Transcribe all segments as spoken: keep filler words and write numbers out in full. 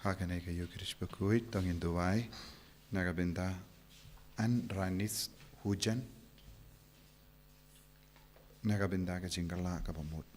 Ha kane ka Eucharist bakhuid to ngin duwai na ka bynta Ann Ranis Hujan, na ka bynta ka jingkylla kaba mut.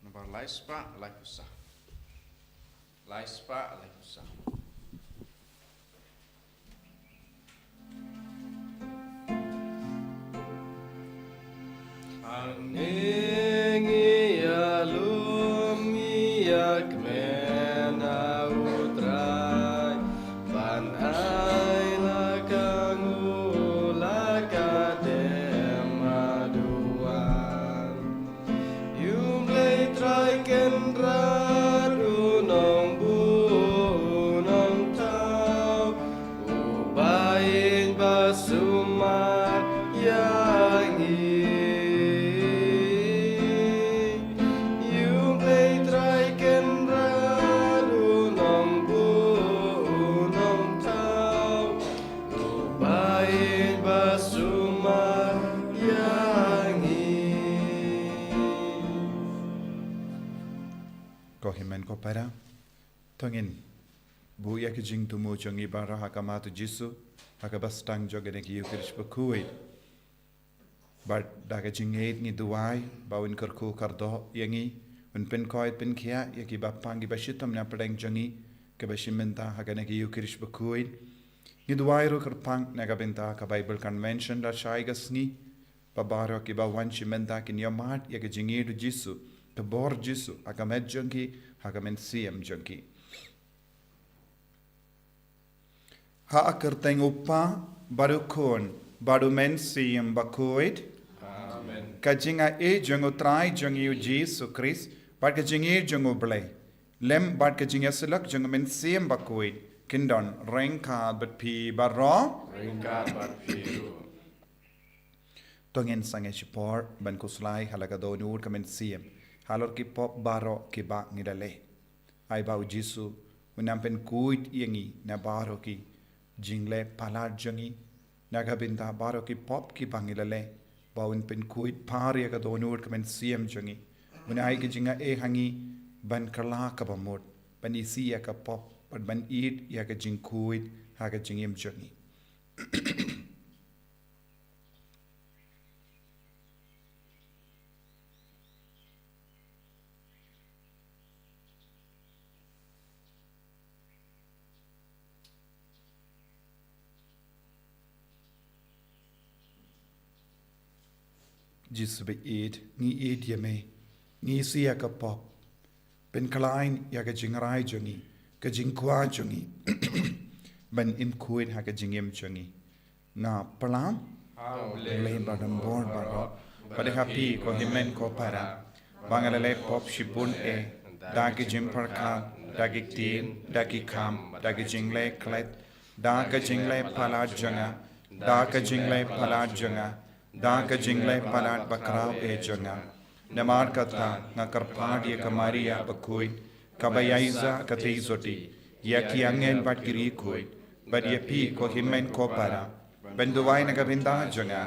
Nambar lai spah lai phew saw. Lai spah lai phew saw. Hangne ngi ïalum ngi ïakmen ha U Trai, ban ai la ka nguh la ka dem haduh wan. U Blei Trai Kynrad, U Nongbuh U Nongthaw, Uba ïeit ba sumar ïa ngi. U Blei Trai Kynrad, U Nongbuh U Nongthaw, Uba ïeit ba sumar ïa ngi. Ko hynmen ko para, to ngin buh ïa ki jingthmu jong ngi baroh ha khmat U Jisu ha kaba sdang jong kane ka Eucharist bakhuid. Bad da ka jingngeit ngi duwai ba Un kyrkhu kyrdoh ïa ngi, Un pynkhuid pynkhiah ïa kiba pang kiba shitom na pdeng jong ngi, kiba shim bynta ha kane ka Eucharist bakhuid. Ngi duwai ruh kyrpang na ka bynta ka Bible Convention lashai ka sngi, ba baroh kiba wan shim bynta kin ïohmad ïa ka jingïeit U Jisu, ka bor Jisu ha ka met jong ki, ha ka mynsiem jong ki. Ha ka kyrteng U Kpa bad U Khun bad U Mynsiem Bakhuid. Amen. Ka jingaiei jong U Trai jong ngi U Jisu Khrist bad ka jingïeit jong U Blei, lem bad ka jingïasyllok jong U Mynsiem Bakhuid, kin don ryngkat bad phi baroh. Ryngkat bad phi ruh. To ngin sangeh shipor ban khuslai ha la ka dohnud ka mynsiem halor ki pop baroh kiba ngi la leh. Ai ba U Jisu Un nang pynkhuid ïa ngi na baroh ki jingleh palat jong ngi, na ka bynta baroh ki pop kiba ngi la leh, ba Un pynkhuid phar ïa ka dohnud ka mynsiem jong ngi. Un ai ka jingaiei ha ngi ban kylla kaba mut, ban isih ïa ka pop bad ban ïeit ïa ka jingkhuid ha ka jingim jong ngi. Jisu ba ïeit, ngi ïeit ïa me, ngi isih ïa ka pop, pynkhlaiñ ïa ka jingrai jong ngi, ka jingkwah jong ngi, ban im khuid ha ka jingim jong ngi. Nga plam ha U Blei badonbor baroh, bad ha phi ko hynmen ko para, ba nga la leh pop shibun eh, da ki jingpyrkhat, da ki ktien, da ki kam, da ki jingleh klet, da ka jingleh palat jong nga, da ka jingleh palat jong nga, da ka jingleh palat bakhraw eh jong nga. Namar kata nga kyrpad ïa ka Maria bakhuid, kaba ïaisah ka theisotti, ïa ki angel bad ki riewkhuid, bad ïa phi ko hynmen ko para, ban duwai na ka bynta jong nga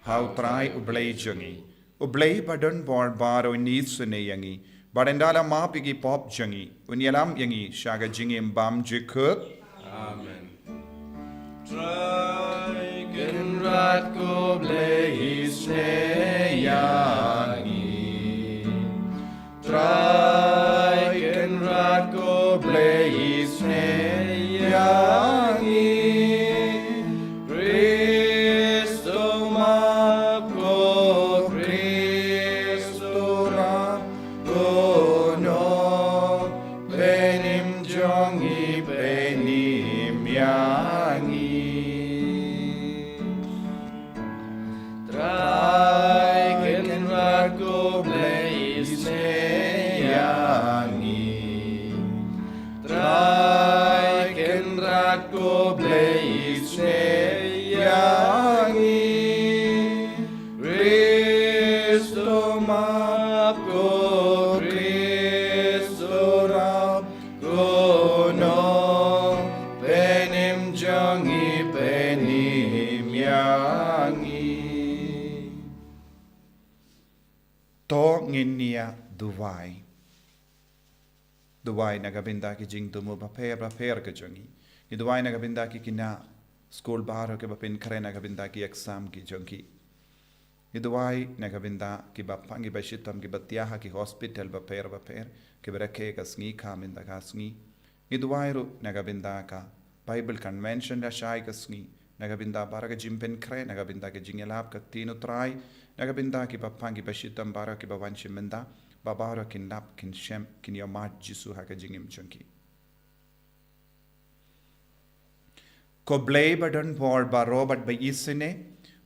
ha U Trai U Blei jong ngi. U Blei badonbor baroh un isynei ïa ngi, bad un da la map ïa ki pop jong ngi, un ïalam ïa ngi sha ka jingim bymjukut. Amen. Trai Kynrad ko Blei isynei ïa ngi. Trai Kynrad ko Blei isynei ïa ngi. Khrist u map, ko Khrist u rah, ko Nongpynim jong ngi, pynim ïa ngi. Trai Kynrad ko Blei isynei ïa ngi. Trai Kynrad ko Blei isynei Duwai. Duwai na ka bynta ki jingthmu bapher bapher ka jong ngi. Ngi duwai na ka bynta ki khynnah skul baroh kiba pynkhreh na ka bynta ki exam ki jong ki. Ngi duwai na ka bynta kiba pang kiba shitom kiba thiah ha ki hospital bapher bapher, kiba rakhe ka sngi ka mynta ka sngi. Ngi duwai ruh na ka bynta ka Bible Convention da shai ka sngi, na ka bynta baroh ka jingpynkhreh, na ka bynta ka jingïalap ka ktien U Trai, na ka bynta kiba pang kiba shitom baroh kiba wan shim bynta, ba baroh kin lap, kin shem, kin ïohmad Jisu ha ka jingim jong ki. Ko Blei ba don bor baroh bad ba isynei,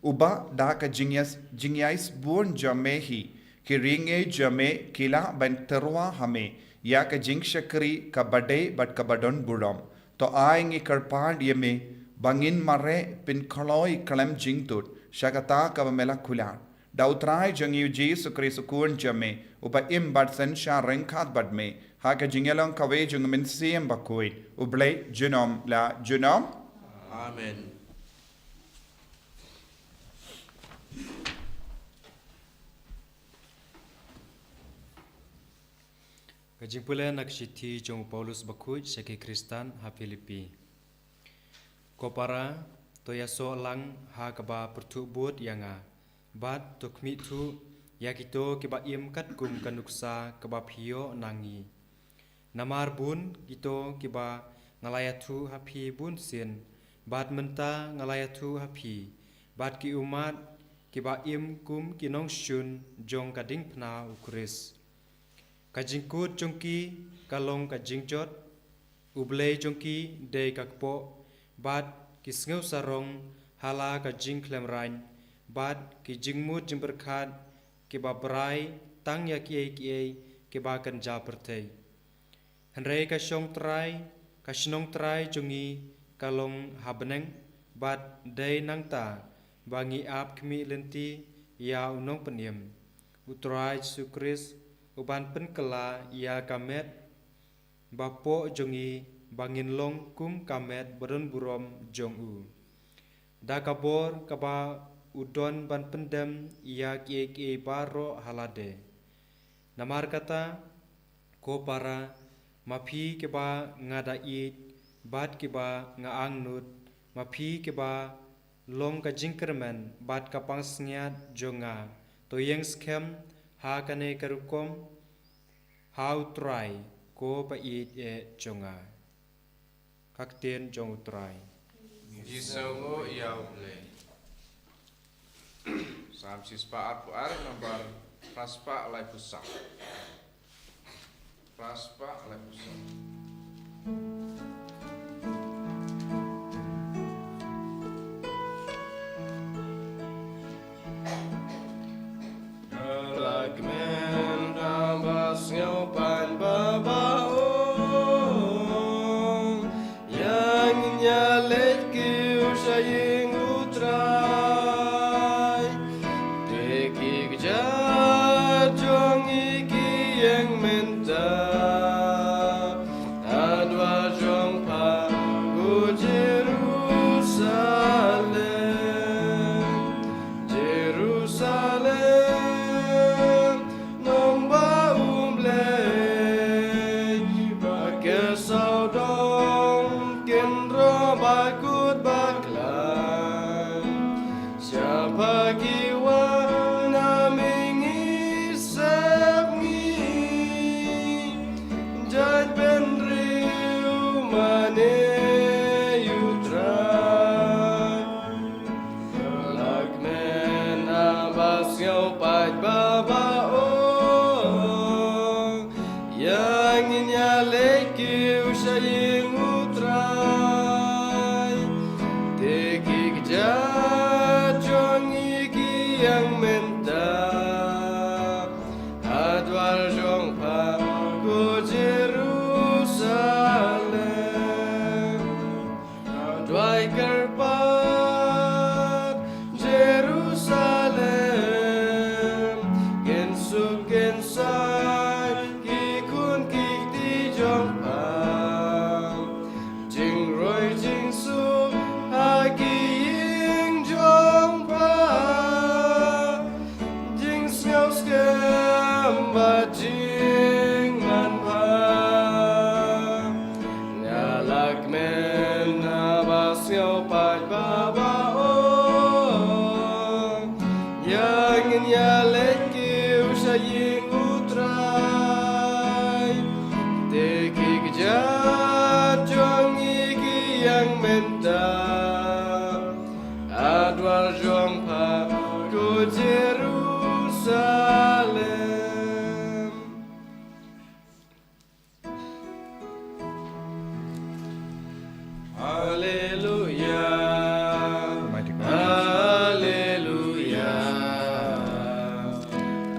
uba da ka jingïas-, jingïaisbun jong me hi ki riewngeit jong me ki lah ban tyrwa ha me ïa ka jingshakri kaba dei bad kaba don burom, to ai ngi kyrpad ïa me ba ngin mareh pynkloi khlem jingtut sha kata kaba me la kular. Da U Trai jong ngi U Jisu Khrist U Khun jong me, uba im bad synshar ryngkat bad me ha ka jingïalong kawei jong U Mynsiem Bakhuid, U Blei junom la junom. Amen. Ka jingpule na ka shithi jong u Paulus Bakhuid sha ki Khristan ha Philippi. Ko para, to ïasoh lang ha kaba pyrthuh bud ïa nga, bad to khmih thuh ïa kito kiba im katkum ka nuksa kaba phi ïoh na ngi. Namar bun kito kiba nga la ïathuh ha phi bun sien, bad mynta nga la ïathuh ha phi, bad ki ummat kiba im kum ki nongshun jong ka diengphna U Khrist. Ka jingkut jong ki ka long ka jingjot, U Blei jong ki dei ka kpoh, bad ki sngewsarong ha la ka jingkhlem raiñ, bad ki jingmut jingpyrkhat kiba brai tang ïa kiei kiei kiba kynja pyrthei. Hynrei ka shong trai, ka shnong trai jong ngi ka long ha bneng, bad dei nangta ba ngi ap khmih lynti ïa U Nongpynim, U Trai Jisu Khrist, uban pynkylla ïa ka met bapoh jong ngi ba ngin long kum ka met badonburom jong u, da ka bor kaba u don ban pyndem ïa kiei kiei baroh ha lade. Namar kata, ko para, ma phi kiba nga da ïeit bad kiba nga angnud, ma phi kiba long ka jingkyrmen bad ka pansngiat jong nga, to ïeng skhem ha kane ka rukom ha U Trai, ko ba ïeit eh jong nga. Ka ktien jong U Trai. Ngi sngewnguh ïa U Blei. Salm shispah arphew ar, nambar phraspah laiphew saw. Phraspah laiphew saw. Ka la kmen da ba sngewpang ba ba ong, ïa ngin ïa leit kiew sha ïing U Trai. Te ki kjat jong ngi ki ïeng mynta ha dwar jong pha, ko Jerusalem, Jerusalem, nong ba U Blei ba kyrshaw dong, kynroh ba kut ba khlaiñ. Sha pha ki wan na mihngi sep ngi, jait bynriew mane U Trai. Ka la kmen da ba sngewpang ba ba ong, ïa ngin ïa leit kiew sha ïing U Trai. Te ki kjat jong ngi ki ïeng mynta ha dwar jong pha, ko Jerusalem. Duwai kyrpad Jerusalem, kynsuk kynsan ki khun ki kti jong pha. Hallelujah. Almighty God. Hallelujah.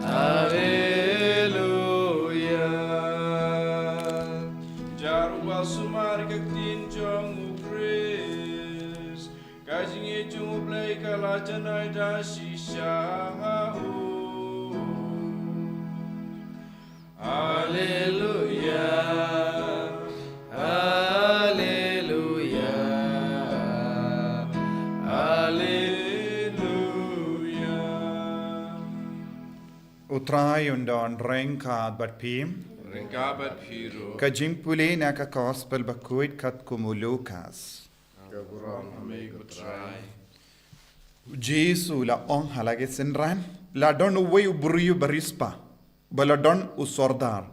Hallelujah. Jar u ba sumar ka ktien jong u Khrist. Ka jingïeit jong u Blei ka la janai da shisha ha u. Hallelujah. Hallelujah. Hallelujah. U Trai un don ryngkat bad phi. Ryngkat bad phi ruh. Ka jingpule na ka Gospel bakhuid katkum u Lukas. Ka burom ha me ko Trai. U Jisu u la ong ha la ki synran, la don uwei u briew bariewspah, ba la don u sordar,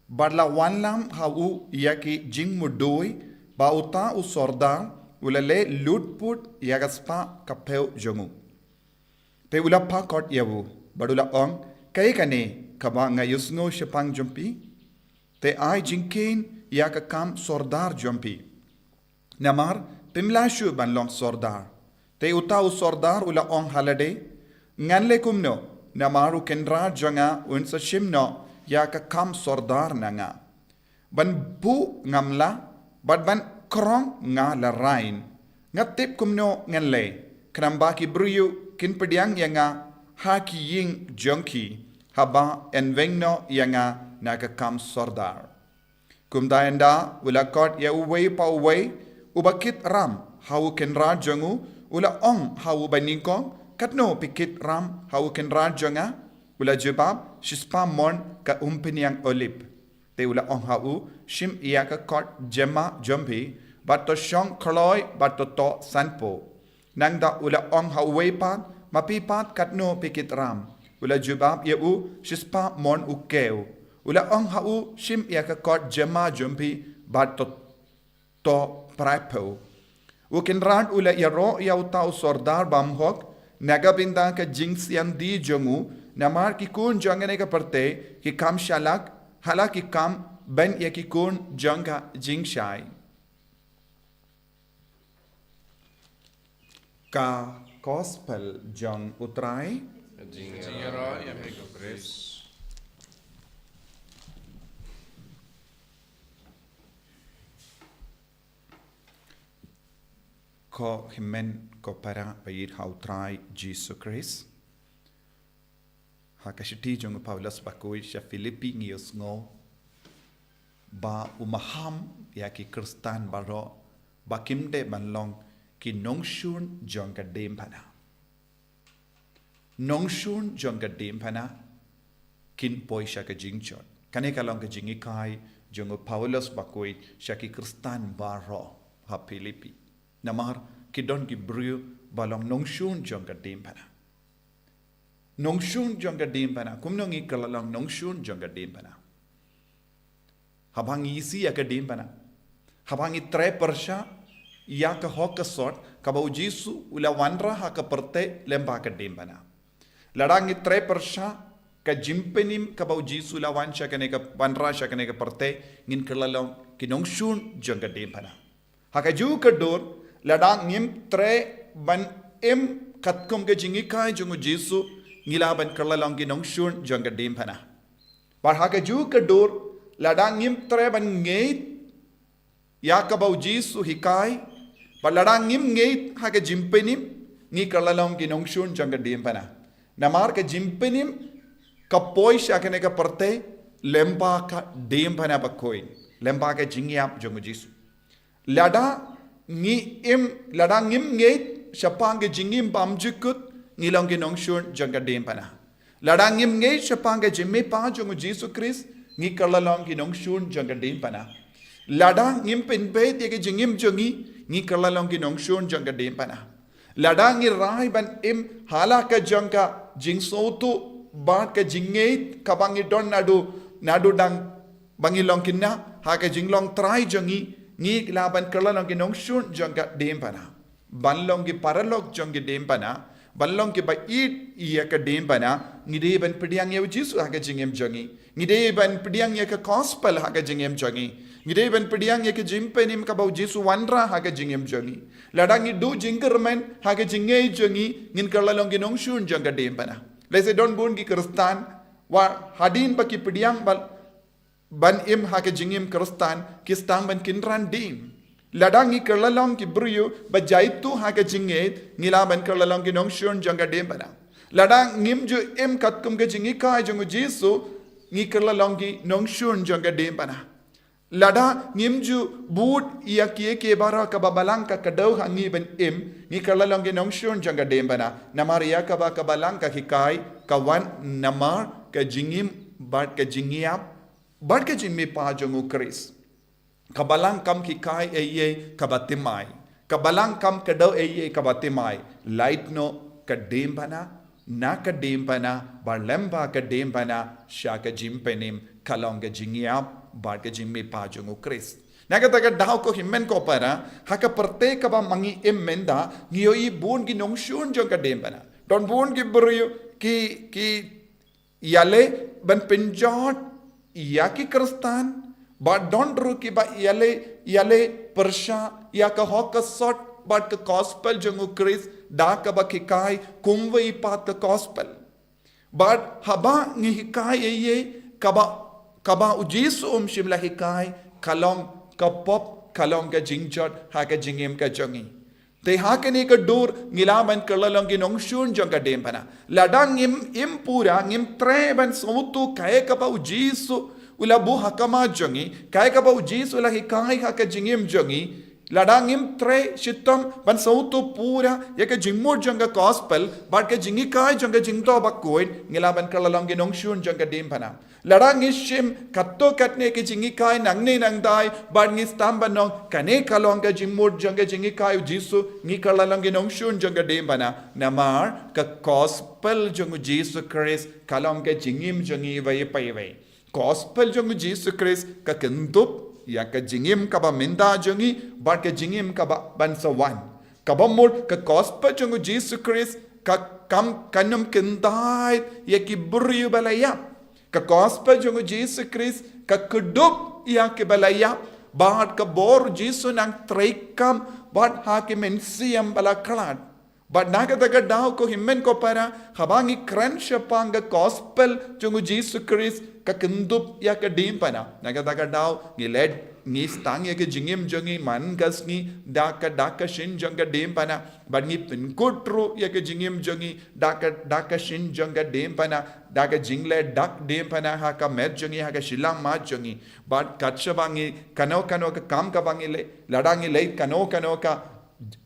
bad la wanlam ha u ïa ki jingmudui, ba uta u sordar u la leh lutput ïa ka spah ka phew jong u. Te u la phah kot ïa u, bad u la ong, kaei kane kaba nga ïohsngew shaphang jong phi? Te ai jingkheiñ ïa ka kam sordar jong phi. Namar phim lah shuh ban long sordar. Te uta u sordar u la ong ha lade, ngan leh kumno, namar u kynrad jong nga un sa shim noh ïa ka kam sordar na nga. Ban buh ngam lah, bad ban krong nga la rain. Nga tip kumno ngan leh, khnang ba ki briew kin pdiang ïa nga ha ki ïing jong ki, haba yn weng noh ïa nga na ka kam sordar. Kumta ynda u la kot ïa uwei pa uwei, uba kit ram ha u kynrad jong u, u la ong ha uba nyngkong, katno phi kit ram ha u kynrad jong nga? U la jubab, shispah mon ka umphniang olib. Te u la ong ha u, shim ïa ka kot jemma jong phi, bad to shong kloi bad to toh sanphew. Nangta u la ong ha uwei pat, ma phi pat katno phi kit ram? U la jubab ïa u, shispah mon u kew. U la ong ha u, shim ïa ka kot jemma jong phi, bad to toh phraiphew. U kynrad u la ïaroh ïa uta u sordar bymhok, na ka bynta ka jingsianti jong u, namar ki khun jong kane ka pyrthei ki kham shalak ha la ki kam ban ïa ki khun jong ka jingshai. Ka Gospel jong u Trai. Jingïaroh ïa me ko Khrist. Ko hynmen ko para ba ïeit ha u Trai Jisu Khrist. Ha ka shithi jong u Paulus bakhuid sha Philippi ngi ïohsngew ba u maham ïa ki Khristan baroh ba kim dei ban long ki nongshun jong ka diengphna. Nongshun jong ka diengphna kin poi sha ka jingjot. Kane ka long ka jinghikai jong u Paulus bakhuid sha ki Khristan baroh ha Philippi. Namar ki don ki briew ba long nongshun jong ka diengphna. Nongshun jong ka diengphna, kumno ngi kylla long nongshun jong ka diengphna? Haba ngi isih ïa ka diengphna, haba ngi trei pyrshah ïa ka hok ka sot kaba u Jisu u la wanrah ha ka pyrthei lyngba ka diengphna. Lada ngi trei pyrshah ka jingpynim kaba u Jisu u la wan sha kane ka, wanrah sha kane ka pyrthei, ngin kylla long ki nongshun jong ka diengphna. Ha kajuh ka dur, lada ngim trei ban im katkum ka jinghikai jong u Jisu, ngi lah ban kylla long ki nongshun jong ka diengphna. Bad ha kajuh ka dur, lada ngim trei ban ngeit ïa kaba u Jisu u hikai, bad lada ngim ngeit ha ka jingpynim, ngi kylla long ki nongshun jong ka diengphna. Namar ka jingpynim ka poi sha kane ka pyrthei lyngba ka diengphna bakhuid, lyngba ka jingïap jong u Jisu. Lada ngi im, lada ngim ngeit shaphang ka jingim bymjukut, ngi long ki nongshun jong ka diengphna. Lada ngim ngeit shaphang ka jingmihpat jong u Jisu Khrist, ngi kylla long ki nongshun jong ka diengphna. Lada ngim pynbeit ïa ka jingim jong ngi, ngi kylla long ki nongshun jong ka diengphna. Lada ngi rai ban im ha la ka jong ka jingsngewthuh bad ka jingngeit kaba ngi don naduh, naduh dang ba ngi long khynnah, ha ka jinglong trai jong ngi, ngi lah ban kylla long ki nongshun jong ka diengphna. Ban long ki paralok jong ka diengphna, ban long kiba ïeit ïa ka diengphna, ngi dei ban pdiang ïa u Jisu ha ka jingim jong ngi. Ngi dei ban pdiang ïa ka gospel ha ka jingim jong ngi. Ngi dei ban pdiang ïa ka jingpynim kaba u Jisu wanrah ha ka jingim jong ngi. Lada ngi duh jingkyrmen ha ka jingngeit jong ngi, ngin kylla long ki nongshun jong ka diengphna. Lehse don bun ki Khristan, wat hadien ba ki pdiang ba ban im ha ka jingim Khristan, ki sdang ban kynran dieng. Lada ngi kylla long ki briew ba jaituh ha ka jingngeit, ngi lah ban kylla long ki nongshun jong ka diengphna. Lada ngim ju im katkum ka jinghikai jong u Jisu, ngi kylla long ki nongshun jong ka diengphna. Lada ngim ju bud ïa kiei kiei baroh kaba Balang ka kdew ha ngi ban im, ngi kylla long ki nongshun jong ka diengphna. Namar ïa kaba ka Balang ka hikai, ka wan namar ka jingim bad ka jingïap bad ka jingmihpat jong u Khrist. Ka Balang kam hikai ei ei kaba thymmai. Ka Balang kam kdew ei ei kaba thymmai. Lait noh ka diengphna, na ka diengphna, bad lyngba ka diengphna, sha ka jingpynim, ka long ka jingïap bad ka jingmihpat jong u Khrist. Na kata ka daw ko hynmen ko para, ha ka pyrthei kaba ma ngi im mynta, ngi ïohi bun ki nongshun jong ka diengphna. Don bun ki briew ki, ki ïaleh ban pynjot ïa ki Khristan, bad don ruh kiba ïaleh, ïaleh pyrshah ïa ka hok ka sot bad ka gospel jong u Khrist, da kaba hikai kumwei pat ka gospel. Bad haba ngi hikai ei ei kaba, kaba u Jisu um shym la hikai, ka long ka pop, ka long ka jingjot ha ka jingim ka jong ngi. Te ha kane ka dur ngi lah ban kylla long ki nongshun jong ka diengphna. Lada ngim im pura, ngim treh ban sngewthuh kaei kaba u Jisu u la buh ha khmat jong ngi, kaei kaba u Jisu u la hikai ha ka jingim jong ngi. Lada ngim treh shitom ban sngewthuh pura ïa ka jingmut jong ka gospel bad ka jinghikai jong ka Jingthoh Bakhuid, ngi lah ban kylla long ki nongshun jong ka diengphna. Lada ngi shim katto katne ki jinghikai nangne nangtai, bad ngi sdang ban ong kane ka long ka jingmut jong ka jinghikai u Jisu, ngi kylla long ki nongshun jong ka diengphna. Namar ka gospel jong u Jisu Khrist ka long ka jingim jong ngi iwei pa iwei. Gospel jong u Jisu Khrist ka kyndup ïa ka jingim kaba mynta jong ngi bad ka jingim kaba ban sa wan. Kaba mut ka gospel jong u Jisu Khrist ka kam, kam kyntait ïa ki briew ba la ïap. Ka gospel jong u Jisu Khrist ka kdup ïa kiba la ïap, bad ka bor u Jisu nang treikam bad ha ki mynsiem ba la khlad. Bad na kata ka daw ko hynmen ko para, haba ngi kren shaphang ka gospel jong u Jisu Khrist ka kyndup ïa ka diengphna. Na kata ka daw ngi leh, ngi sdang ïa ka jingim jong ngi man ka sngi da ka, da ka shin jong ka diengphna. Bad ngi pynkut ruh ïa ka jingim jong ngi da ka, da ka shin jong ka diengphna, da ka jingleh dak diengphna ha ka met jong ngi, ha ka shilliang mat jong ngi. Bad kat shaba ngi kano kano ka kam kaba ngi leh, lada ngi leh kano kano ka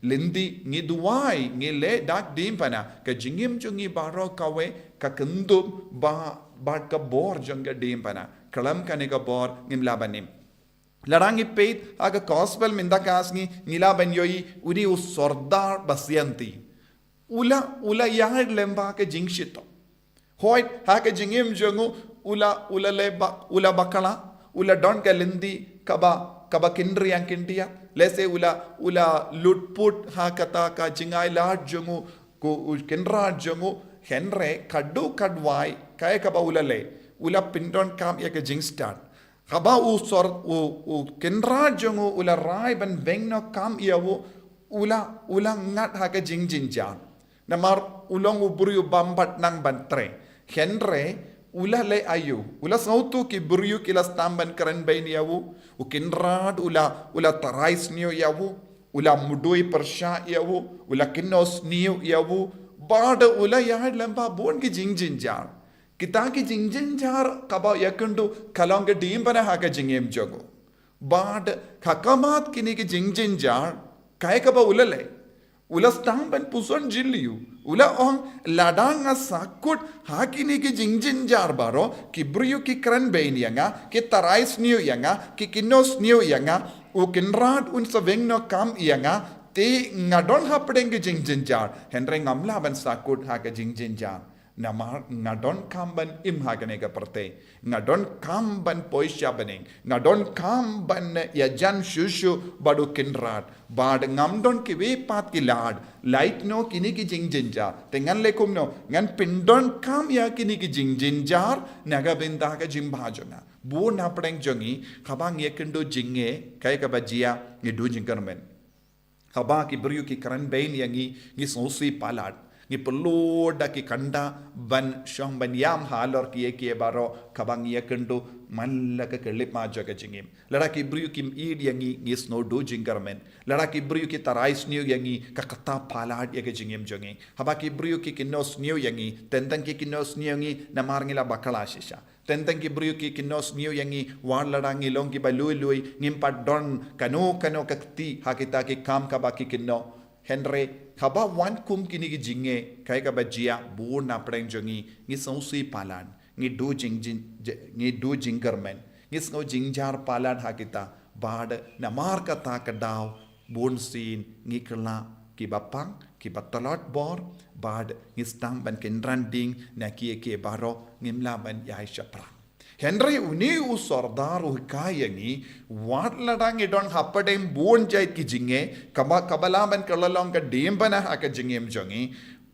lynti, ngi duwai, ngi leh dak diengphna, ka jingim jong ngi baroh kawei ka kyndup ba, bad ka bor jong ka diengphna. Khlem kane ka bor ngim lah ban im. Lada ngi peit ha ka gospel mynta ka sngi, ngi lah ban ïohi une u sordar ba sianti. U la, u la ïaid lyngba ka jingshitom. Hooid, ha ka jingim jong u, u la, u la leh ba, u la bakla, u la don ka lynti kaba, kaba khynriang khyndiat. Lehse u la, u la lut put ha kata ka jingai lad jong u, ko u kynrad jong u, hynrei khadduh khadwai, kaei kaba u la leh, u la pyndonkam ïa ka jingstad. Haba u sor, u, u kynrad jong u, u la rai ban weng noh kam ïa u, u la, u la ngat ha ka jingjynjar. Namar u long u briew bym pat nang ban treh. Hynrei u la leh aïu, u la sngewthuh ki briew ki la sdang ban kren bein ïa u, u kynrad u la, u la tharai sniew ïa u, u la mudui pyrshah ïa u, u la kynnoh sniew ïa u, bad u la ïaid lyngba bun ki jingjynjar. Kita ki jingjynjar kaba ïakynduh ka long ka diengphna ha ka jingim jong u. Bad ha khmat kine ki jingjynjar, kaei kaba u la leh, u la sdang ban pynsan jylliew. U la ong, lada nga sahkut ha kine ki jingjynjar baroh, ki briew ki kren bein ïa nga, ki tharai sniew ïa nga, ki kynnoh sniew ïa nga, u kynrad un sa weng noh kam ïa nga, te nga don hapdeng ki jingjynjar, hynrei ngam lah ban sahkut ha ka jingjynjar. Namar nga donkam ban im ha kane ka pyrthei. Nga donkam ban poi sha bneng. Nga donkam ban ïajan shuh shuh bad u Kynrad. Bad ngam don kiwei pat ki lad. Lait no kine ki jingjynjar. Te ngan leh kumno, ngan pyndonkam ïa kine ki jingjynjar na ka bynta ka jingbha jong nga. Bun na pdeng jong ngi, haba ngi ïakynduh jingeh, kaei kaba jia, ngi duh jingkyrmen. Haba ki briew ki kren bein ïa ngi, ngi sngewsih palat. Ngi pynlut da ki kynda ban shong ban ïam halor kiei kiei baroh kaba ngi ïakynduh man la ka khyllipmat jong ka jingim. Lada ki briew kim ïeit ïa ngi, ngi sngew duh jingkyrmen. Lada ki briew ki tharai sniew ïa ngi, ka kata palat ïa ka jingim jong ngi. Haba ki briew ki kynnoh sniew ïa ngi, teng teng ki kynnoh sniew ïa ngi, namar ngi la bakla shisha. Teng teng ki briew ki kynnoh sniew ïa ngi, wat lada ngi long kiba lui lui, ngim pat don kano kano ka kti ha kita ki kam kaba ki kynnoh. Hynrei, haba wan kum kine ki jingeh, kaei kaba jia, bun na pdeng jong ngi, ngi sngewsih palat, ngi duh jing, jing, je-, ngi duh jingkyrmen, ngi sngew jynjar palat ha kita, bad namar kata ka daw, bunsien ngi kylla kiba pang, kiba tlot bor, bad ngi sdang ban kynran ding na kiei kiei baroh, ngim lah ban ïaid shaphrang. Hynrei une u sordar u hikai ïa ngi, wat lada ngi don hapdeng bun jait ki jingeh, kaba, kaba lah ban kylla long ka diengphna ha ka jingim jong ngi,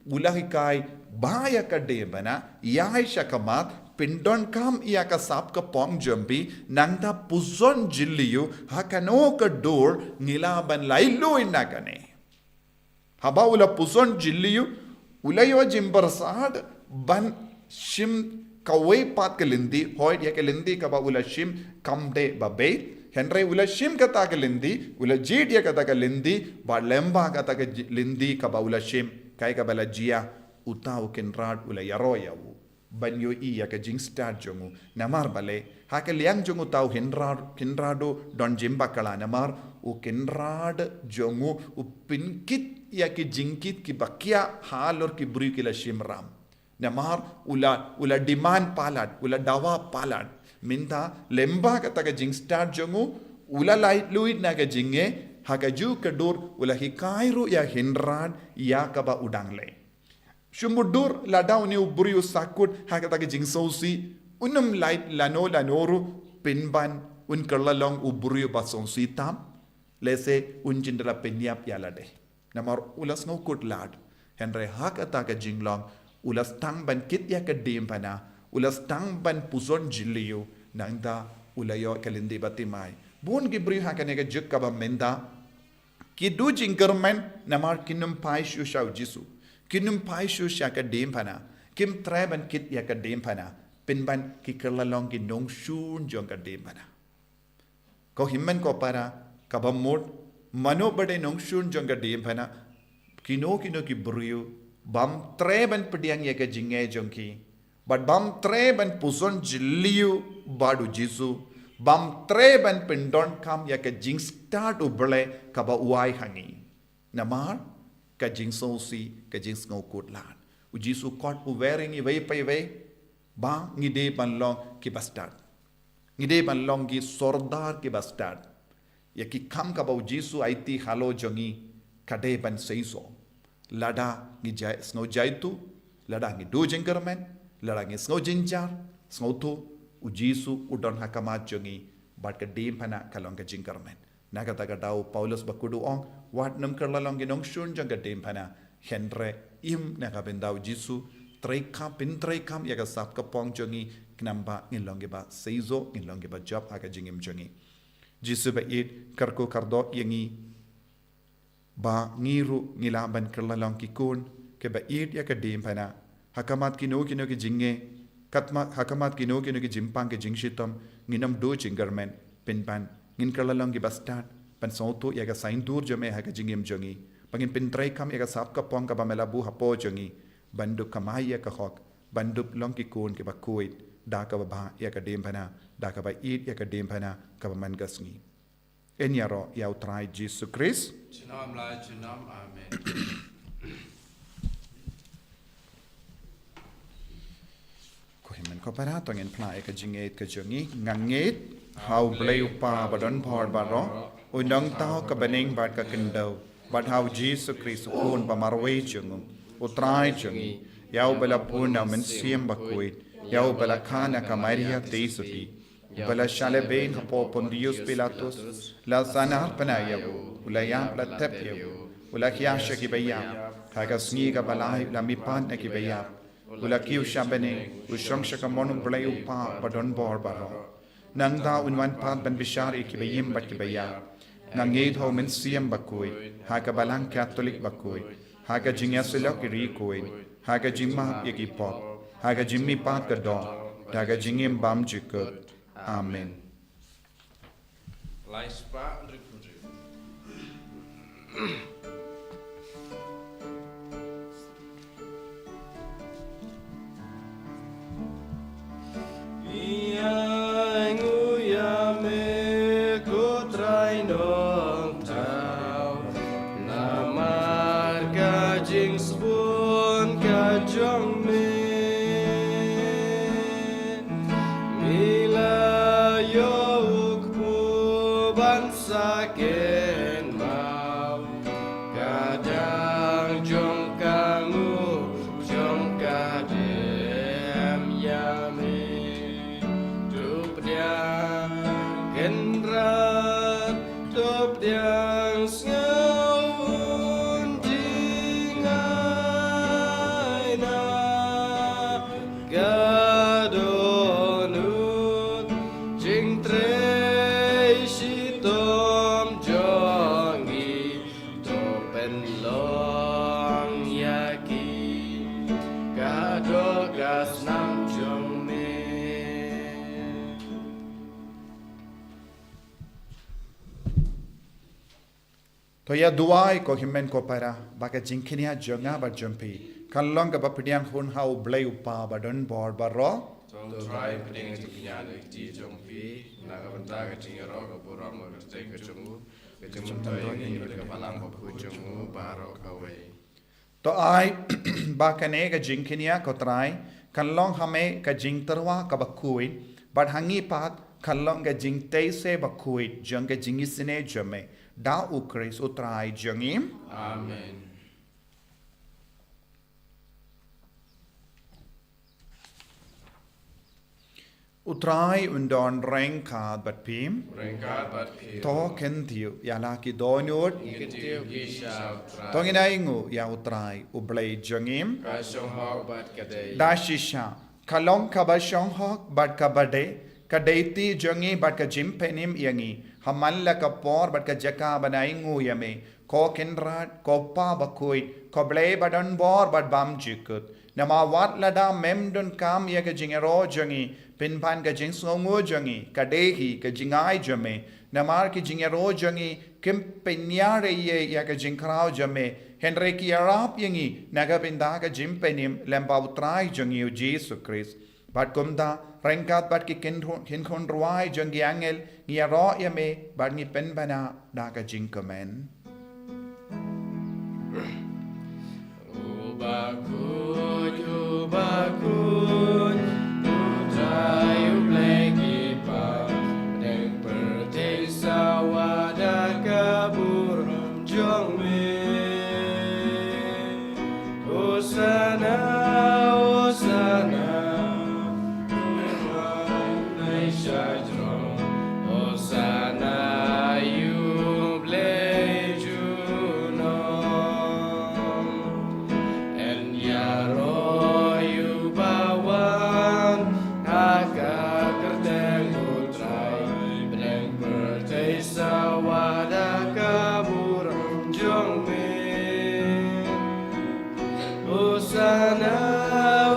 u la hikai ba ïa ka diengphna, ïaid shakhmat, pyndonkam ïa ka sap ka pong jong phi, nangta pyrshang jylliew, ha kano ka dur, ngi lah ban laitluid na kane. Haba u la pyrshang jylliew, u la ïoh jingpyrsad, ban shim kawei pat ka lynti, hooid ïa ka lynti kaba u la shim kam dei ba beit, hynrei u la shim kata ka lynti, u la jied ïa kata ka lynti, bad lyngba kata ka ji-, lynti kaba u la shim, kaei kaba la jia, uta u Kynrad u la ïaroh ïa u. Ban ïohi ïa ka jingstad jong u. Namar balei, ha ka liang jong uta u Kynrad, Kynrad u don jingbakla namar, u Kynrad jong u, u pynkit ïa ki jingkit kiba khiah halor ki briew ki la shim ram. Namar, u la, u la demand palat, u la dawa palat. Mynta, lyngba kata ka jingstad jong u, u la laitluid na ka jingeh, ha kajuh ka dur, u la hikai ruh ïa u Kynrad, ïa kaba u dang leh. Shu mutdur lada une u briew u sahkut ha kata ka jingsngewsih, un ym lait lano lano ruh pynban un kylla long u briew ba sngewsih tam, lehse un jin da la pynïap ïa lade. Namar u la sngewkut lad, hynrei ha kata ka jinglong, u la sdang ban kit ïa ka diengphna, u la sdang ban pyrshang jylliew, nangta u la ïoh ka lynti ba thymmai. Bun ki briew ha kane ka juk kaba mynta, ki duh jingkyrmen namar kim phai shuh sha u Jisu. Kim phai shuh sha ka diengphna. Kim treh ban kit ïa ka diengphna. Pynban ki kylla long ki nongshun jong ka diengphna. Ko hynmen ko para, kaba mut, mano ba dei nongshun jong ka diengphna, kino kino ki briew, bym treh ban pdiang ïa ka jingeh jong ki, bad bym treh ban pyrshang jylliew bad u Jisu, bym treh ban pyndonkam ïa ka jingstad U Blei kaba u ai ha ngi. Namar, ka jingsngewsih, ka jingsngewkut lad. U Jisu kot u wer ïa ngi iwei pa iwei, ba ngi dei ban long kiba stad. Ngi dei ban long ki sordar kiba stad. Ïa ki kam kaba u Jisu aiti halor jong ngi ka dei ban seisoh. Lada ngi jai, sngew jaituh, lada ngi duh jingkyrmen, lada ngi sngew jynjar, sngewthuh, u Jisu u don ha khmat jong ngi, bad ka diengphna ka long ka jingkyrmen. Na kata ka daw u Paulus bakhuid u ong, wat nym kylla long ki nongshun jong ka diengphna, hynrei im na ka bynta u Jisu, treikam, pyntreikam ïa ka sap ka pong jong ngi, khnang ba ngin long kiba seisoh, ngin long kiba jop ha ka jingim jong ngi. Jisu ba ïeit, kyrkhu kyrdoh ïa ngi, ba ngi ruh ngi lah ban kylla long ki khun kiba ïeit ïa ka diengphna. Ha khmat kino kino ki jingeh, katma, ha khmat kino kino ki jingpang ki jingshitom, ngin ym duh jingkyrmen, pynban ngin kylla long kiba stad, ban sngewthuh ïa ka saiñdur jong me ha ka jingim jong ngi, ba ngin pyntreikam ïa ka sap ka pong kaba me la buh hapoh jong ngi, ban dup kamai ïa ka hok, ban dup long ki khun kiba khuid, da kaba bha ïa ka diengphna, da kaba ïeit ïa ka diengphna, kaba man ka sngi. Yn ïaroh ïa u Trai Jisu Khrist. Junom la junom, amen. Ko hynmen ko para, to ngin phla ïa ka jingngeit ka jong ngi. Nga ngeit ha U Blei u Kpa badonbor baroh, u nongthaw ka bneng bad ka khyndew, bad ha u Jisu Khrist u Khun ba marwei jong u, u Trai jong ngi. Ïa uba la bun na u Mynsiem Bakhuid, ïa uba la kha na ka Maria Theisotti, uba la shah lehbeiñ hapoh Pontius Pilatus, la sahnarphna ïa u, u la ïap, la thep ïa u, u la khia sha kiba ïap, ha ka sngi kaba lai u la mihpat na kiba ïap, u la kiew sha bneng, u shong sha kamon U Blei U Kpa badonbor baroh. Nangta un wan pat ban bishar ïa kiba im bad kiba ïap. Nga ngeit ha u Mynsiem Bakhuid, ha ka Balang Katholik bakhuid, ha ka jingïasyllok ïa ki riewkhuid, ha ka jingmap ïa ki pop, ha ka jingmihpat ka doh, da ka jingim bymjukut. Amen. Lai spah hynriew phew hynriew. Ïa ngu ïa me ko Trai Nongthaw, namar ka jingsbun ka jong me. Me la ïoh u kpu ban sa kynmaw, ka dang jong ka nguh jong ka dem ïa me. To pdiang Kynrad, to pdiang sngew un jingaina, ka dohnud jingtrei shitom jong ngi, to pynlong ïa ki ka doh ka snam jong me. To ïa duwai ko hynmen ko para, ba ka jingkñia jong nga bad jong phi kan long kaba pdiang hun ha U Blei U Kpa badonbor baroh. To Trai pdiang ka jingkñia na ka kti jong phi, na ka bynta ka jingïaroh ka burom ka kyrteng ka jong u, ka jingmyntoi ïa ngi bad ka Balang Bakhuid jong u baroh kawei. To ai ba kane ka jingkñia ko Trai kan long ha me ka jingtyrwa kaba khuid, bad ha ngi pat kan long ka jingtei se bakhuid jong ka jingisynei jong me, da U Khrist U Trai jong ngi. Amen. U Trai un don ryngkat bad phi. Ryngkat bad phi. To kyntiew ïa la ki dohnud. Ngi kyntiew ki sha U Trai. To ngin ainguh ïa U Trai U Blei jong ngi. Ka shong hok bad ka dei. Da shisha, ka long kaba shong hok bad kaba dei, ka dei ti jong ngi bad ka jingpynim ïa ngi, ha man la ka por bad ka jaka ban ainguh ïa me, ko Kynrad, ko Pa Bakhuid, ko Blei badonbor bad bymjukut. Namar wat lada mem donkam ïa ka jingïaroh jong ngi, pynban ka jingsngewnguh jong ngi ka dei hi ka jingai jong me. Namar ki jingïaroh jong ngi kim pynïar ei ei ïa ka jingkhraw jong me, hynrei ki ïarap ïa ngi na ka bynta ka jingpynim lem bad U Trai jong ngi U Jisu Khrist. Bad kumta, ryngkat bad ki kynhun, kynhun rwai jong ki angel, ngi ïaroh ïa me bad ngi pynbna da ka jingkmen. U bakhuid, u bakhuid, U Trai U Blei ki kpa, pdeng pyrthei sawa da ka burom jong me. Hosanna, Hosanna, U Trai U Blei sha jrong. Hosanna ïa U Blei junom. Yn ïaroh ïa uba wan ha ka kyrteng U Trai, pdeng pyrthei sawa da ka burom jong me. Hosanna,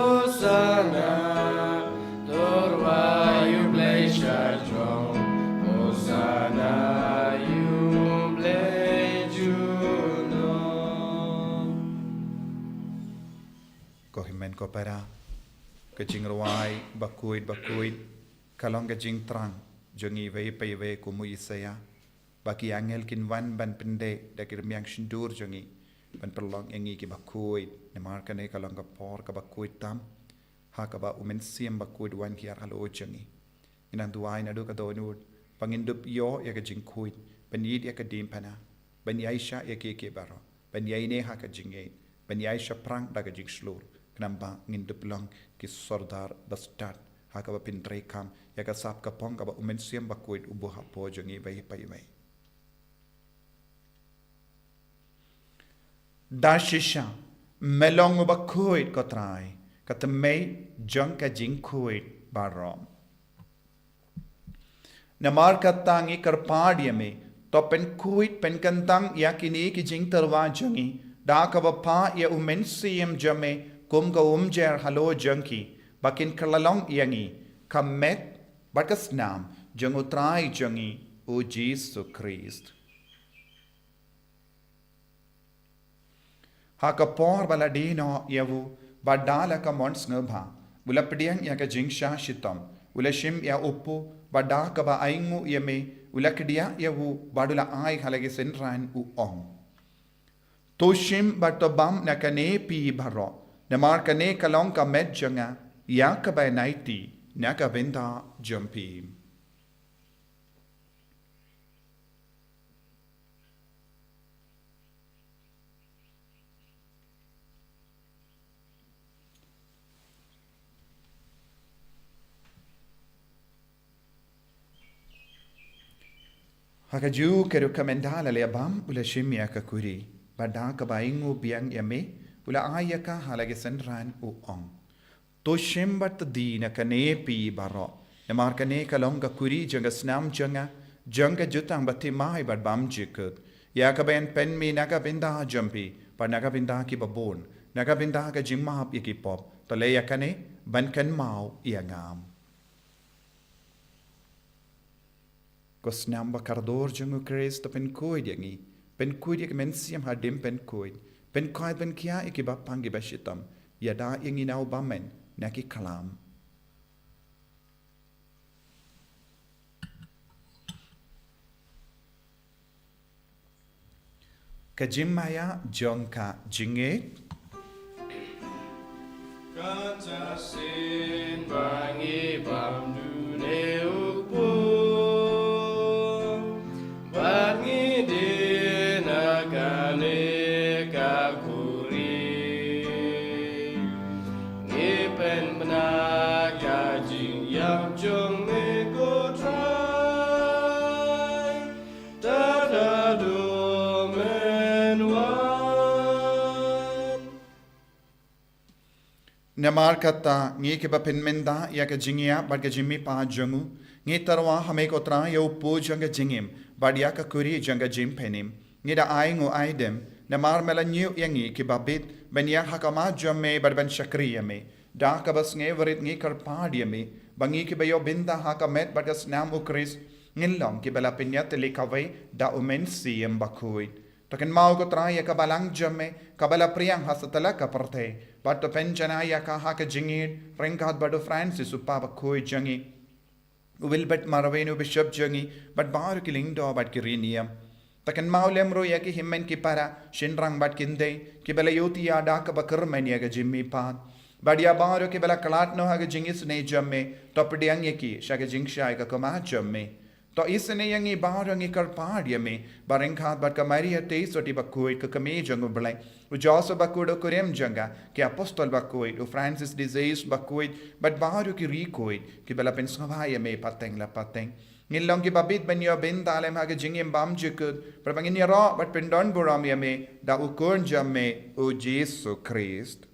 Hosanna, to rwai ïa U Blei sha jrong. Hosanna ïa U Blei junom. Ko hynmen ko para, ka jingrwai bakhuid bakhuid ka long ka jingthrang jong ngi iwei pa iwei kum u Isaïah. Ba ki angel kin wan ban pyndei da ki rmiang shyntur jong ngi, ban pynlong ïa ngi kiba khuid, namar kane ka long ka por kaba khuid tam, ha kaba U Mynsiem Bakhuid wan hiar halor jong ngi. Ngi nang duwai naduh ka dohnud ba ngin dup ïoh ïa ka jingkhuid, ban ïeit ïa ka diengphna, ban ïaishah ïa kiei kiei baroh, ban ïaineh ha ka jingngeit, ban ïaishah pyrshah da ka jingshlur. Namar ba ngin dup long ki sordar ba stad ha kaba pyntreikam ïa ka sap ka pong kaba U Mynsiem Bakhuid u buh hapoh jong ngi iwei pa iwei. Da shisha, me long uba khuid, ko Trai, ka tmei jong ka jingkhuid baroh. Namar kata ngi kyrpad ïa me, to pynkhuid pynkyntang ïa kine ki jingtyrwa jong ngi da kaba phah ïa U Mynsiem jong me kum ka umjer halor jong ki, ba kin kylla long ïa ngi ka met bad ka snam jong U Trai jong ngi U Jisu Khrist. Ha ka por ba la die noh ïa u, bad da la ka mon sngewbha, u la pdiang ïa ka jingshah shitom, u la shim ïa u pu, bad da kaba ainguh ïa me, u la kdiah ïa u, bad u la ai ha la ki synran, u ong: To shim bad to bam na kane phi baroh, namar kane ka long ka met jong nga ïa kaba ïaiti na ka bynta jong phi. Ha kajuh ka rukom, ynda la leh bam, u la shim ïa ka kuri, bad da kaba ainguh biang ïa me, u la ai ïa ka ha la ki synran, u ong: To shim bad to die na kane phi baroh, namar kane ka long ka kuri jong ka snam jong nga, jong ka jutang bathymmai bad bymjukut, ïa kaba yn pynmih na ka bynta jong phi bad na ka bynta kiba bun, na ka bynta ka jingmap ïa ki pop. To leh ïa kane ban kynmaw ïa nga. Ko snam ba kordor jong U Khrist, to pynkhuid ïa ngi, pynkhuid ïa ki mynsiem haduh ban pynkhuid, pynkhuid pynkhiah ïa kiba pang kiba shitom, ïada ïa ngi na u bymman na ki khlam. Ka jingmaïa jong ka jingngeit. Kata shisien ba ngi bam dune u pu, bad ngi die na kane ka kuri, ngi pynbna ka jingïap jong me, ko Trai, tad haduh men wan. Namar kata, ngi kiba pynmynta ïa ka jingïap bad ka jingmihpat jong u, ngi tyrwa ha me, ko Trai, ïa u pu jong ka jingim bad ïa ka kuri jong ka jingpynim. Ngi da ainguh aidem namar me la ñiew ïa ngi kiba bit ban ïaid ha khmat jong me bad ban shakri ïa me. Da kaba sngewrit ngi kyrpad ïa me ba ngi kiba ïoh bynta ha ka met bad ka snam U Khrist, ngin long kiba la pynïatylli kawei da U Mynsiem Bakhuid. To kynmaw, ko Trai, ïa ka balang jong me kaba la phriang ha satlak ka pyrthei, bad to pynjanai ïa ka ha ka jingïeit ryngkat bad u Francis, u Pape bakhuid jong ngi, u Wilbert Marwein, u Bishop jong ngi, bad baroh ki lyngdoh bad ki riewniam. To kynmaw lem ruh ïa ki hynmen ki para, shynrang bad kynthei, kiba la ïohi ïa da kaba kyrmen ïa ka jingmihpat, bad ïa baroh kiba la khlad noh ha ka jingisynei jong me, to pdiang ïa ki sha ka jingshai ka khmat jong me. To isynei ïa ngi baroh, ngi kyrpad ïa me, ba ryngkat bad ka Maria Theisotti bakhuid, ka Kmie jong U Blei, u Joseph bakhuid, u kurim jong ka, ki apostol bakhuid, u Francis de Sales bakhuid, bad baroh ki riewkhuid kiba la pynsngewbha ïa me pateng la pateng, ngin long kiba bit ban ïoh bynta lem ha ka jingim bymjukut, bad ba ngin ïaroh bad pyndonburom ïa me da u Khun jong me, u Jisu Khrist.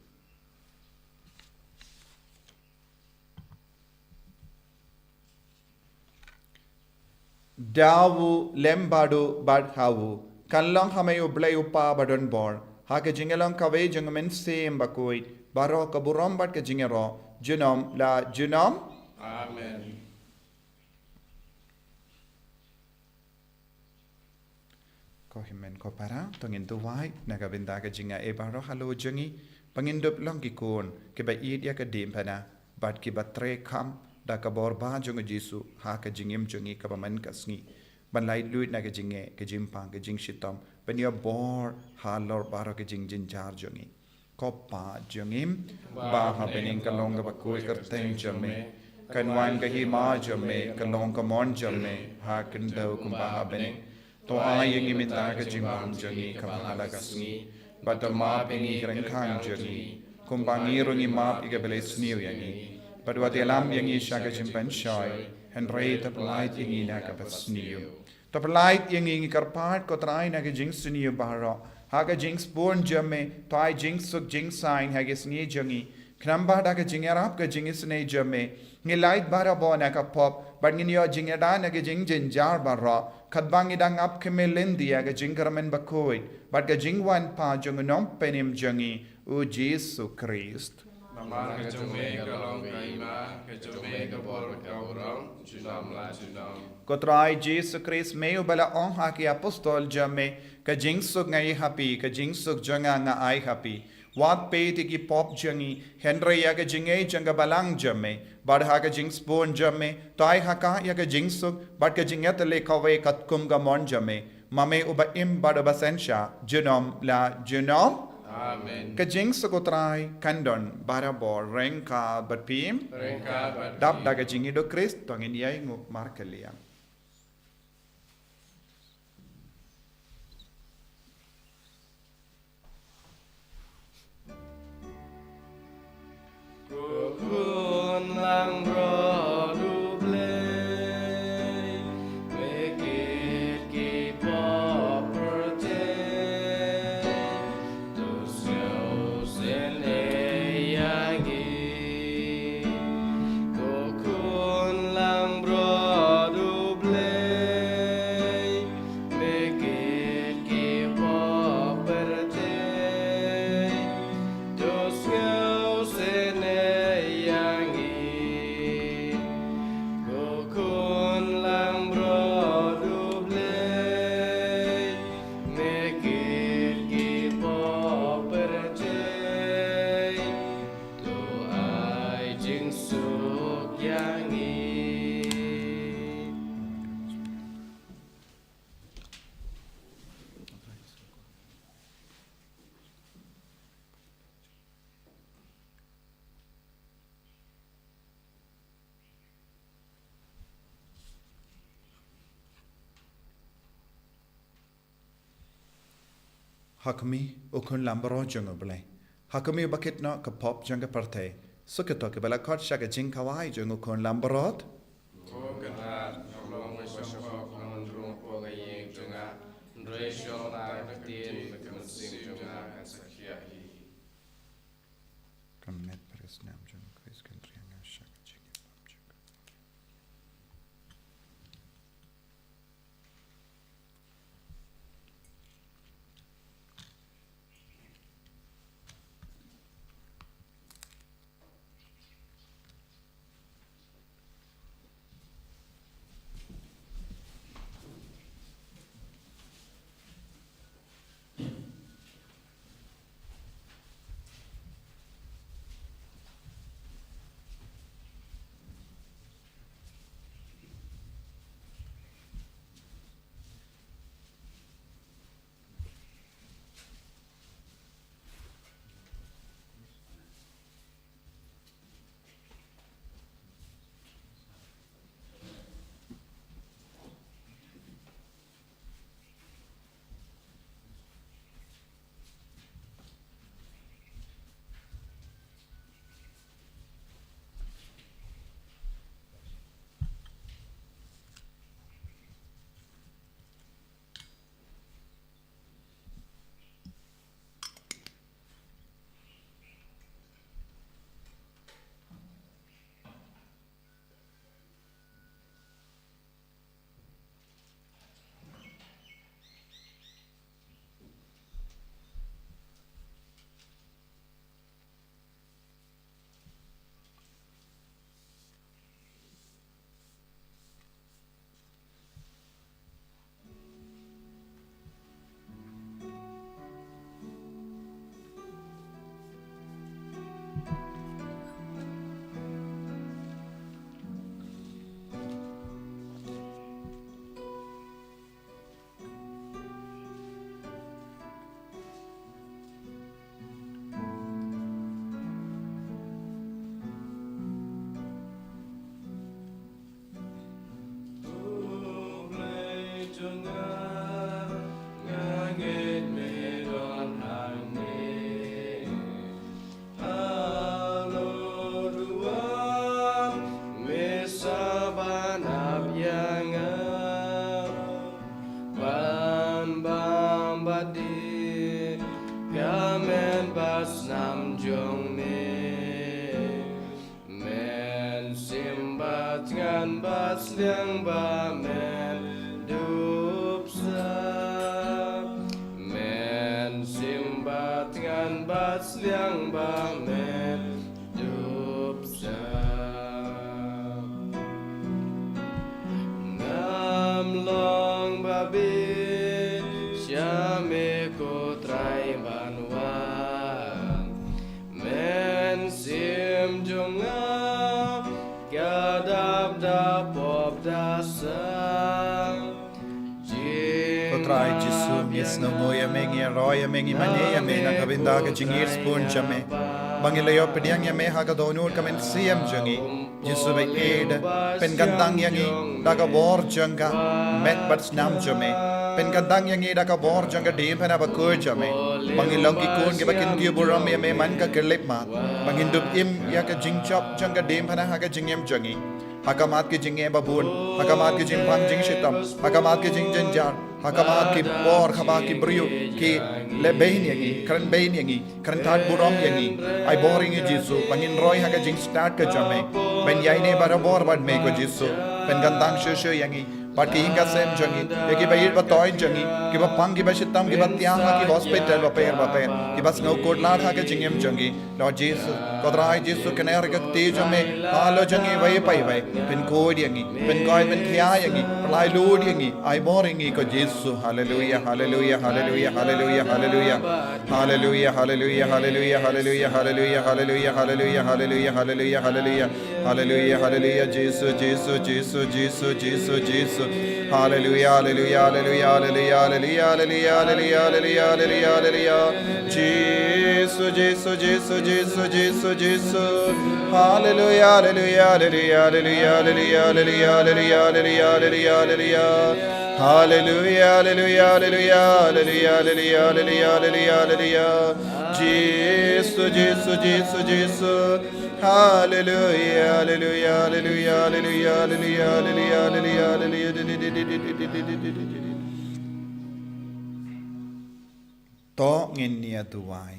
Da u, lem bad u, bad ha u, kan long ha me U Blei U Kpa badonbor, ha ka jingïalong kawei jong U Mynsiem Bakhuid, baroh ka burom bad ka jingïaroh junom la junom. Amen. Ko hynmen ko para, to ngin duwai na ka bynta ka jingaiei baroh halor jong ngi, ba ngin dup long ki khun kiba ïeit ïa ka diengphna bad kiba treikam da ka bor ba jong U Jisu ha ka jingim jong ngi kaba man ka sngi, ban laitluid na ka jingeh, ka jingpang, ka jingshitom, ban ïoh bor halor baroh ka jingjynjar jong ngi. Ko Pa jong ngi ba ha bneng, ka long kaba khuid ka kyrteng jong me, kan wan ka hima jong me, kan long ka mon jong me ha khyndew kumba ha bneng. To ai ïa ngi mynta ka jingbam jong ngi kaba ha la ka sngi, bad to map ïa ngi ki ryngkang jong ngi, kumba ngi ruh ngi map ïa kiba la sniew ïa ngi. Bad wat ïalam ïa ngi sha ka jingpynshoi, hynrei to pyllait ïa ngi na kaba sniew. To pyllait ïa ngi, ngi kyrpad ko Trai na ka jingsniew baroh. Ha ka jingsbun jong me, to ai jingsuk jingsaiñ ha ka sngi jong ngi. Khnang ba da ka jingïarap ka jingisynei jong me, ngi lait barabor na ka pop, bad ngin ïoh jingïada na ka jingjynjar baroh. Katba ngi dang ap khmih lynti ïa ka jingkyrmen bakhuid bad ka jingwan pat jong u Nongpynim jong ngi, u Jisu Khrist. Namar ka jong me ka long ka hima, ka jong me ka bor ka burom, junom la junom. Ko Trai Jisu Khrist, me uba la ong ha ki apostol jong me, ka jingsuk nga ai ha phi, ka jingsuk jong nga nga ai ha phi. Wat peit ïa ki pop jong ngi, hynrei ïa ka jingngeit jong ka balang jong me. Bad ha ka jingsbun jong me, to ai ha ka ïa ka jingsuk bad ka jingïatylli kawei katkum ka mon jong me. Ma me uba im bad uba synshar, junom la junom. Amen. Ka jingsuk u Trai kan don barabor ryngkat bad phi. Ryngkat bad phi. Dap da ka jingïeit u Khrist, to ngin ïainguh markylliang. Ko Khun langbrot U Blei, me kit ki pop pyrthei, to sngewsynei ïa ngi. Ko Khun langbrot U Blei, me kit ki pop pyrthei, to sngewsynei ïa ngi. Ko Khun langbrot U Blei, me kit ki pop pyrthei, to ai jingsuk ïa ngi. Ha khmih, u Khun langbrot jong U Blei. Ha khmih ba kit noh ka pop jong ka pyrthei. Suk ïa to kiba la khot sha ka jingkhawai jong u Khun langbrot. Ko Kynrad, nga long uba shong hok, nga ym rung hapoh ka ïing jong nga, hynrei shu ong tang ka ktien, bad ka mynsiem jong nga kan sa khih ïa hi. Ka met bad ka snam jong U Khrist kan riang nga sha ka jingïapop jong U. Ka men bad snam jong me, men sim bad thngan bad sliang ba men dup sa. Men sim bad thngan bad sliang ba men dup sa. Ngam long ba bit sha me ko Trai ban wan. Men sim jong nga ka dap da pop da sa. Ko Trai Jisu, ngi sngewnguh ïa me, ngi ïaroh ïa me, ngi mane ïa me na ka bynta ka jingïaspun jong me. Ba ngi la ïoh pdiang ïa me ha ka dohnud ka mynsiem jong ngi. Jisu ba ïeit, pynkyntang ïa ngi da ka bor jong ka met bad snam jong me. Pynkyntang ïa ngi da ka bor jong ka diengphna bakhuid jong me. Ba ngin long ki khun kiba kyntiew burom ïa me man ka khyllipmat. Ba ngin dup im ïa ka jingjop jong ka diengphna ha ka jingim jong ngi. Ha khmat ki jingeh ba bun, ha khmat ki jingpang jingshitom, ha khmat ki jingjynjar, ha khmat ki por kaba ki briew ki leh beiñ ïa ngi, kren beiñ ïa ngi, kren tad burom ïa ngi. Ai bor ïa ngi Jisu, ba ngin roi ha ka jingstad ka jong me. Ban ïaineh barabor bad me ko Jisu. Pynkyntang shuh shuh ïa ngi bad ki ïing ki sem jong ngi, ïa kiba ïeit ba toiñ jong ngi, kiba pang kiba shitom kiba thiah ha ki hospital bapher bapher, kiba sngew kut lad ha ka jingim jong ngi. Lord Jisu, ko Trai Jisu, kane ka kti jong me halor jong ngi iwei pa iwei. Pynkhuid ïa ngi, pynkhuid pynkhiah ïa ngi, pynlait lut ïa ngi, ai bor ïa ngi ko Jisu. Haleluia, haleluia, haleluia, haleluia, haleluia. Haleluia, haleluia, haleluia, haleluia, haleluia, haleluia, haleluia, haleluia, haleluia, haleluia. Haleluia, haleluia, Jisu, Jisu, Jisu, Jisu, Jisu, Jisu. Haleluia, haleluia, haleluia, haleluia, haleluia, haleluia, haleluia, haleluia, haleluia. Jisu, Jisu, Jisu, Jisu, Jisu, Jisu. Haleluia, haleluia, haleluia, haleluia, haleluia, haleluia, haleluia, haleluia, haleluia, haleluia. Haleluia, haleluia, haleluia, haleluia, haleluia, haleluia, haleluia. Jisu, Jisu, Jisu, Jisu. Haleluia, haleluia, haleluia, haleluia, haleluia, haleluia, haleluia. To ngin ïa duwai.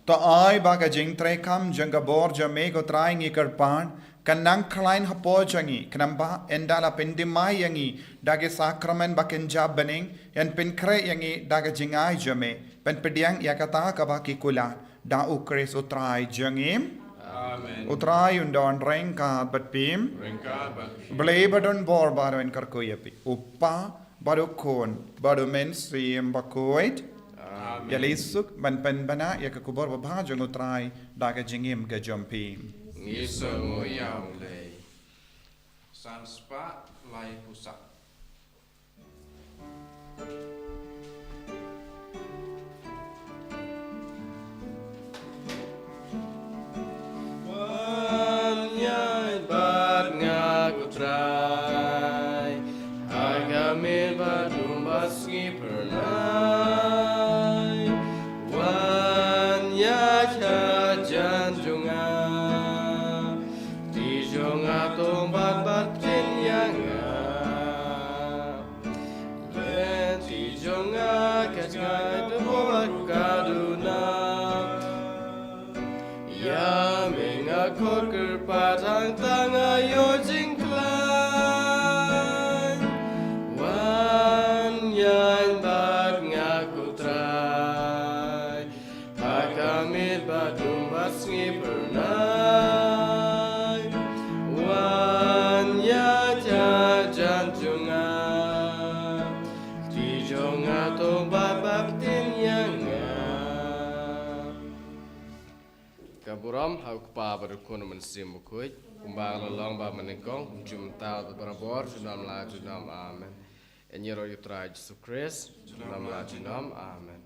To ai ba ka jingtrei kam jong ka bor jong me ko Trai ngi kyrpad, kan nang khlaiñ hapoh jong ngi, khnang ba ynda la pyndem ïa ngi da ki sakramen ba kynja bneng, yn pynkhreh ïa ngi da ka jingai jong me, ban pdiang ïa kata kaba ki kular, da U Khrist U Trai jong ngi. Amen. U Trai un don ryngkat bad phi. Ryngkat bad phi. Blei ba don bor baroh un kyrkhu ïa phi. U Kpa, bad U Khun, bad U Mynsiem Bakhuid. Amen. Ïa lei suk ban pynbna ïa ka khubor babha jong U Trai da ka jingim ka jong phi. Ngi sngewnguh ïa U Blei. San spah laiphew saw. Wan ïaid bad nga ko Trai, ha ka miet ba dum ba sngi phyrnai. Wan ïaid hajan jong nga, kti jong nga to bat bad ktien ïa nga. Lynti jong nga ka jngai te bor ka duna. Ïa me nga khot kyrpad hangta nga ïoh jingkhlaiñ. Wan ïaid bad nga ko Trai, ha ka miet ba dum ba sngi phyrnai. Wan ïaid hajan jong nga, kti jong nga to bat bad ktien ïa nga. Ka burom ha U Kpa bad U Khun bad U Mynsiem Bakhuid, kumba ka la long bad mynnyngkong, junom mynta bad barabor, junom la junom. Amen. Ïa ngi ruh ïa U Trai Jisu Khrist, junom la junom. Amen.